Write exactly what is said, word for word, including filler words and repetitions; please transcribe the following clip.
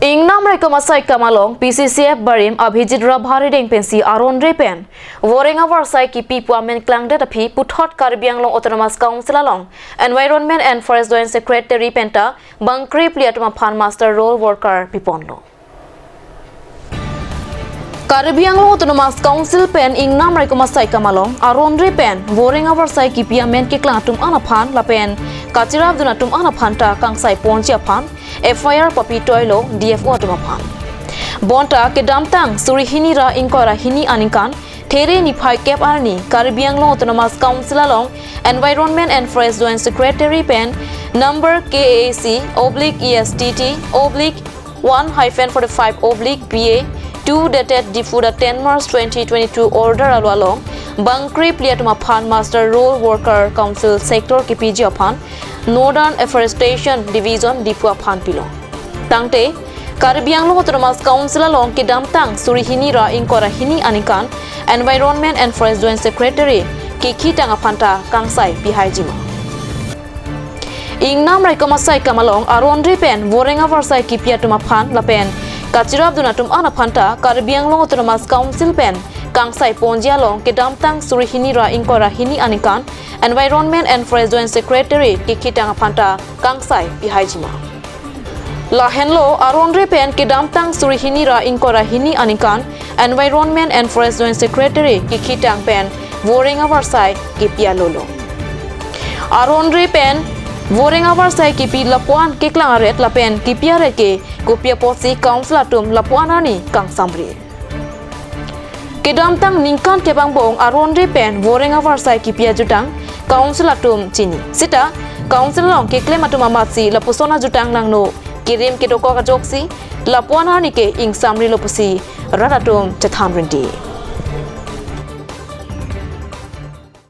Ingnam raikom asai kam along P C C F barim Abhijit Rabha Rideng pensi aron-re pen voreng avarsai kipi pu amen klangdet aphi puthot Karbi Anglong Autonomous Council along Environment and Forest Joint Secretary penta bangkre phli atum aphan muster roll worker piponlo. Karbi Anglong Autonomous Council pen ingnam raikom asai kam along aron-re pen voreng avarsai kipi amen keklang atum an aphan lapen kachirapdun atum an aphan ta kangsai ponji aphan F I R papi toilo D F O atum aphan. Bonta kedamtang suri hini ra ingkoi ra hini aningkan There niphai kep arni Karbi Anglong Autonomous Council along Environment and Forest Joint Secretary pen number K A C oblique E S T T oblique one hyphen forty-five oblique B A two dated Diphu the ten March twenty twenty-two order alo along bangkre phli atum aphan muster roll worker Council sector kipiji aphan Northern Afforestation Division Diphu aphan pilo. Tangte Karbi Anglong Autonomous Council along kedamtang suri hini ra ingkoi ra hini aningkan Environment and Forest Joint Secretary kekhitang aphan ta kangsai pihaijima. Ingnam raikom asai kam along aron-re pen voreng avarsai kipi atum aphan lapen kachirapdun atum an aphan ta Karbi Anglong Autonomous Council pen kangsai ponji along kedamtang suri hini ra ingkoi ra hini aningkan Environment and Forest Joint Secretary kekhitang aphan ta kangsai pihaijima. Lahenlo aron-re pen kedamtang suri hini ra ingkoi ra hini aningkan Environment and Forest Joint Secretary kekhitang pen voreng avarsai kipi alolo. Aron-re pen voreng avarsai kipi lapuan keklang aret lapen kipi aret ke kopi apotsi Council atum lapuan arni kangsamri. Kedamtang ningkan kep angbong aron-re pen voreng avarsai kipi ajutang Council atum chini. Sita Council along keklem atum amatsi lapuson ajutang nangno kirim kedokok ajoksi lapuan arni ke ingsamrilo pusi rat atum chethan rinti.